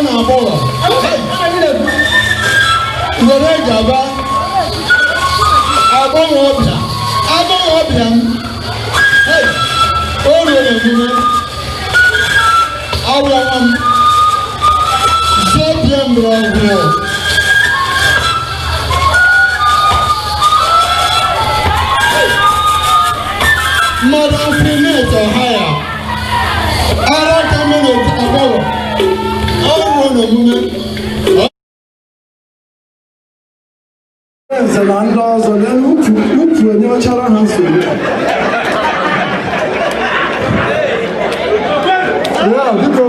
Na agbọghọ were gaba agbọghọbịa, agbọghọbịa m o ruo n'omume ọbịa nwa m zọbịa mgbọrọgwụ. Madam Finet Ọhaya ara ka mere agbọghọ ọ ruo n'omume. Nze na ndị ọzọ n'elu ukwu onye ọchara ha nsogbu. Ya, biko.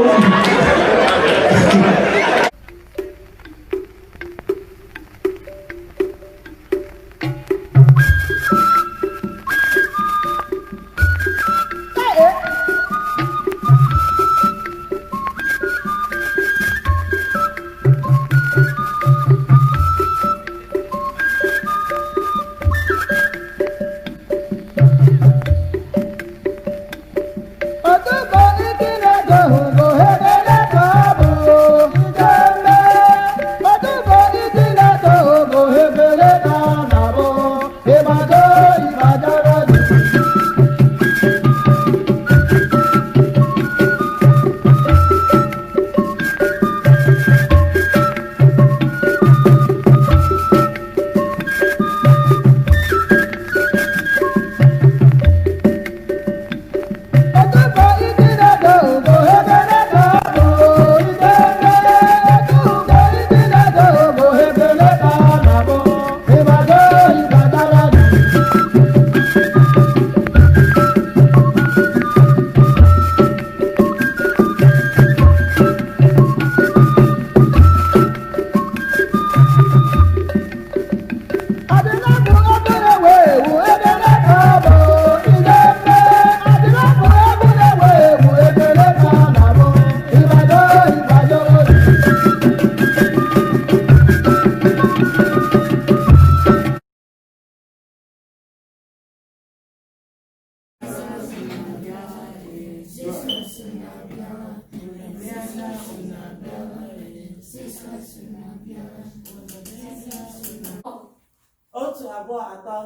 Otu, abụọ, atọ.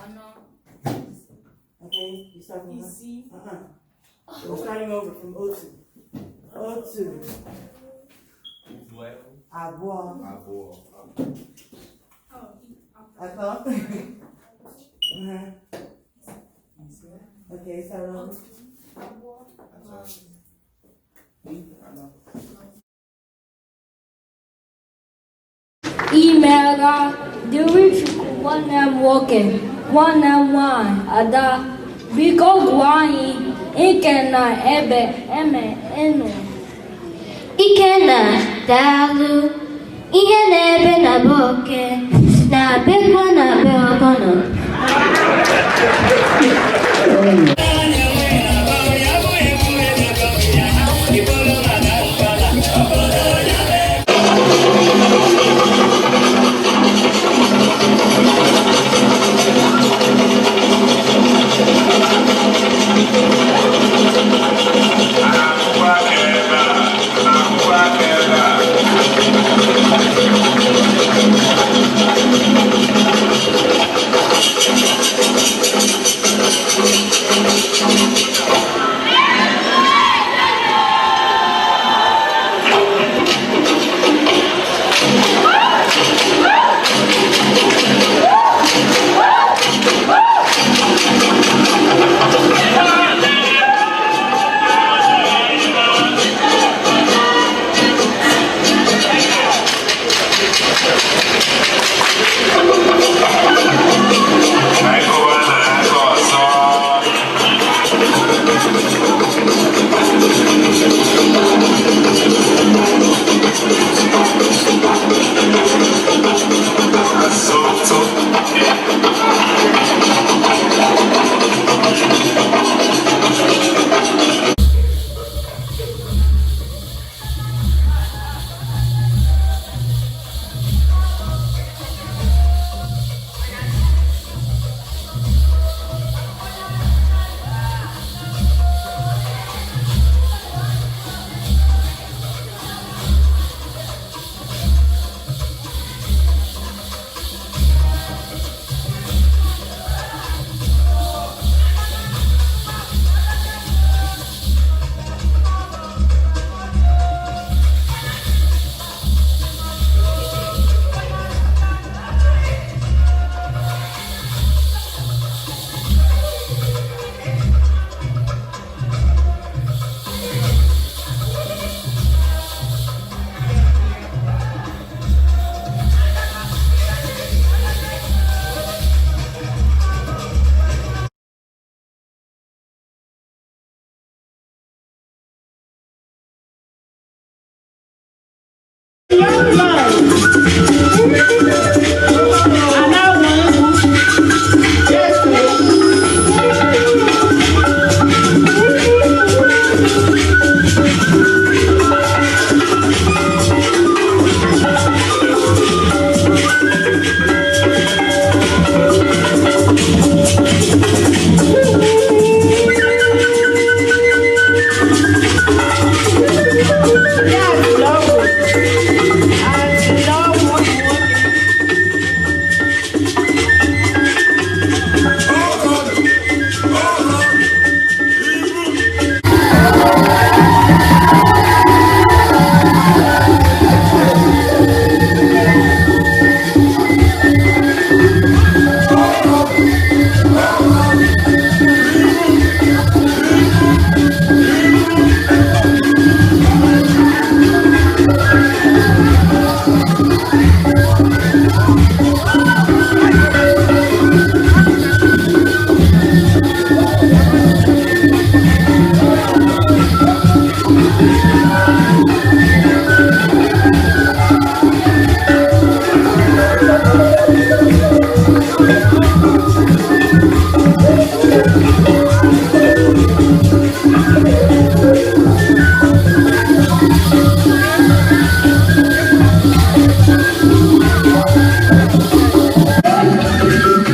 Anọ. Okay, you start from Isii. Uh-uh. We're starting over from otu. Otu. Abụọ. Abụọ. Atọ. Uh-huh. Okay, start over. Atọ. Anọ. Imeela dịrị Chukwu. Nwanne m nwoke, nwanne m nwanyị Ada, biko gwa anyị ike na ebe eme ịnụ. Ikenna, daalụ. Ihe na-ebe na be oke na-abịakwa na be ọgọnọ.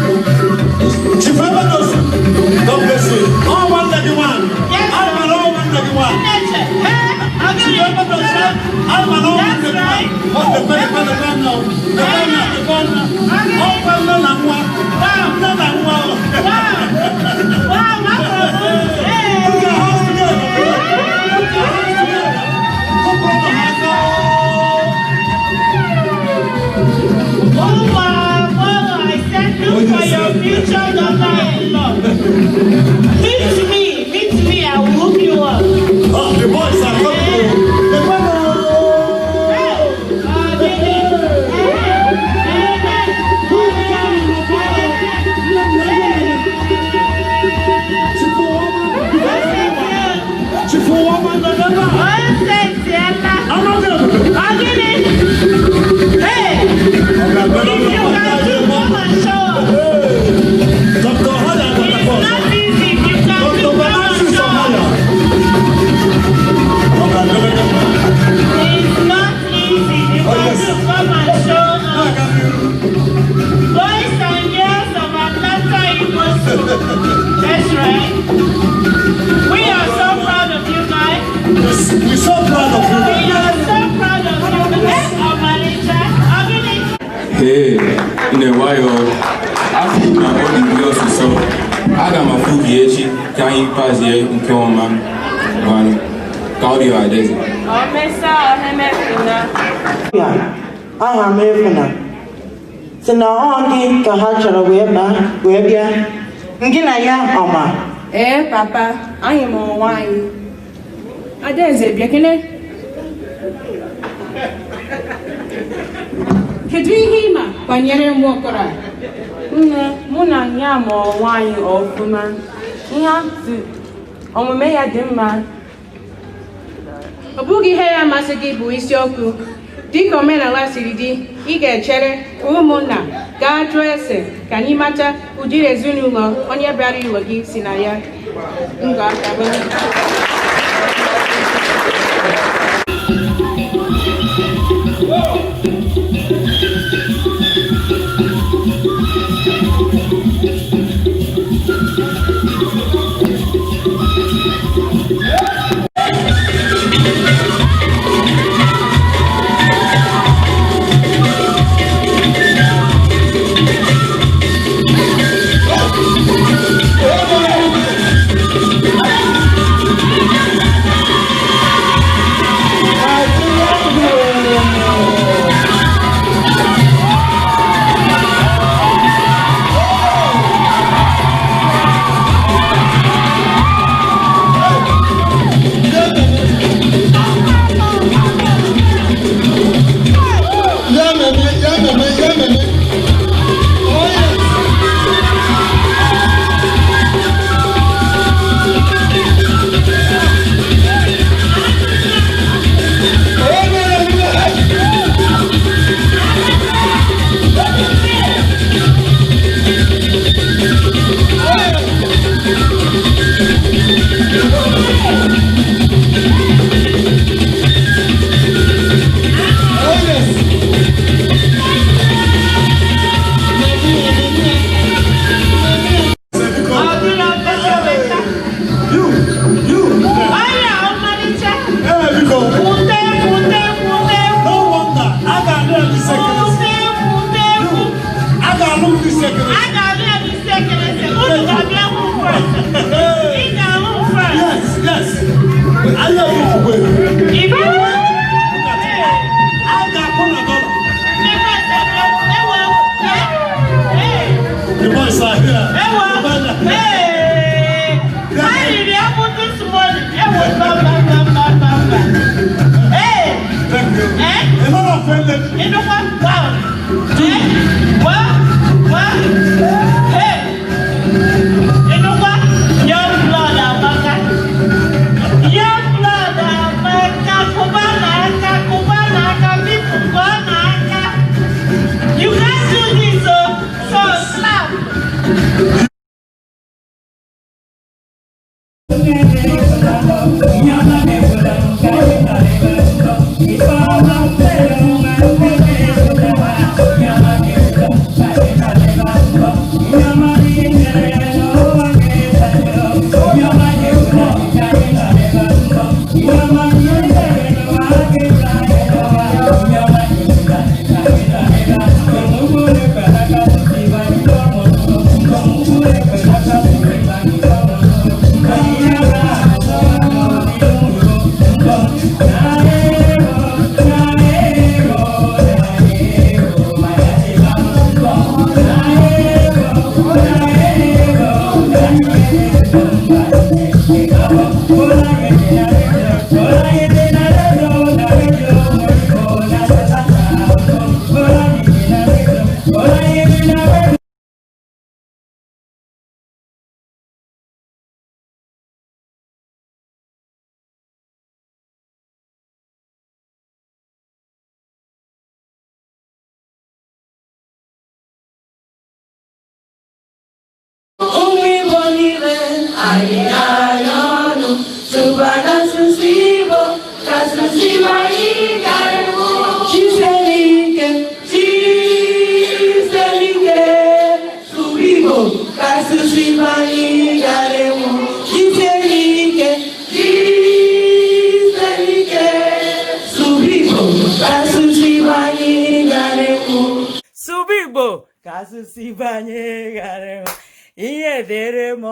Chief Evanos, God bless you. All one like one. I want all one like one. Chief Evanos, I want all one like one. Oh, the very, very, very, no. The very, the very, all one, no, no, one. No, no, one. Put your hands together. Put your hands together. Put your hands together. Look for your future daughter-in-law. Meet me, I will hook you up. Oh, the boys are coming. The Hey! If you can do, come and show us. Dr. Holla, It's not easy. If you can do, come and show us. It's not easy. If you can do, come and show us. Boys and girls of Atlanta Igbo School. That's right. We are so proud of you guys. We're so proud of you. We are so proud of you guys. Omalicha. Ogini. Hey, nne nwayọ, afọ na ọ dị gị ọsịsọ. Aga m afụ gị echi ka anyị kpazie nke ọma. Ngwanụ, ka ọ dị Adaeze. Omesa Ohemefuna. Ya, aha m Efuna si na ọ gị ka ha chọrọ wee baa wee bịa ngị na ya ọma. Ee, papa, anyị mụrụ nwaanyị. Adaeze, bịa kene. Kedu ihe ị ma banyere nwa okoro a? Nne, mụ na ya mụrụ nwaanyị ọfụma. Ihe atụ omume ya dị mma. Ọ bụghị ihe ya amasị gị bụ isiokwu. Dịka omenala siri dị, ị ga-echere ka ụmụnna gaa jụọ ese ka anyị mata ụdịrị ezinụlọ onye bịara ụlọ gị si na ya. Ngwa, gaba. Oh, N'isi ekeresi. A ga-alụ ya n'isi ekeresi. Unu ga-abịa hụ first. Ị ga-ahụ first. Yes, yes. Anyị ebukwukwe. Ibu. A ga-akwụ na dọla. Ndị first abịa. Ewo. Ee. The boys are here. Ewo. Ee. Ha riri akpụ this morning. Ewo. Mba, mba, mba, mba, mba, mba. Ee. Thank you. Eh? A lot of friendly. Ịnụkwa? Wow. Eh? Wow. Wow. Hey. Ịnụkwa? Young blood amaka. Young blood amaka. Kụba n'aka, kụba n'aka, people kụọ n'aka. You can't do this, oh. So slap. Ụmụ Igbo niile anyị na-arịọ ọnụ tụba n'asụsụ Igbo ka asụsụ Igbo anyị karịa Chiselu ike Chiselu ike sụba Igbo ka asụsụ Igbo anyị gara enwu Chiselu ike Chiselu ike sụba Igbo ka asụsụ Igbo anyị gara enwu. Sụba Igbo ka asụsụ Igbo anyị ghara ịnwụ. Ihe dịrị m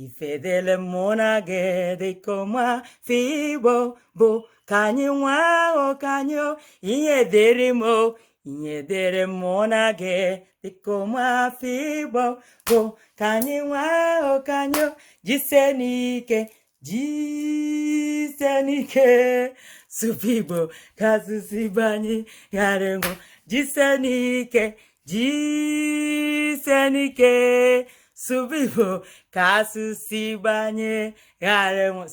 ife dịrị mụ na gị dịka ụmụafọ Igbo bụ ka anyị nwee ka anyị o. Ihe dịrị m ihe dịrị mụ na gị dịka ụmụafọ Igbo bụ ka anyị nwee ka anyị o. Jisie n'ike jisie n'ike sụba Igbo ka asụsụ Igbo anyị ghara ịnwụ. Jisie n'ike jisie n'ike sụba Igbo ka asụsụ Igbo anyị ghara ịnwụ.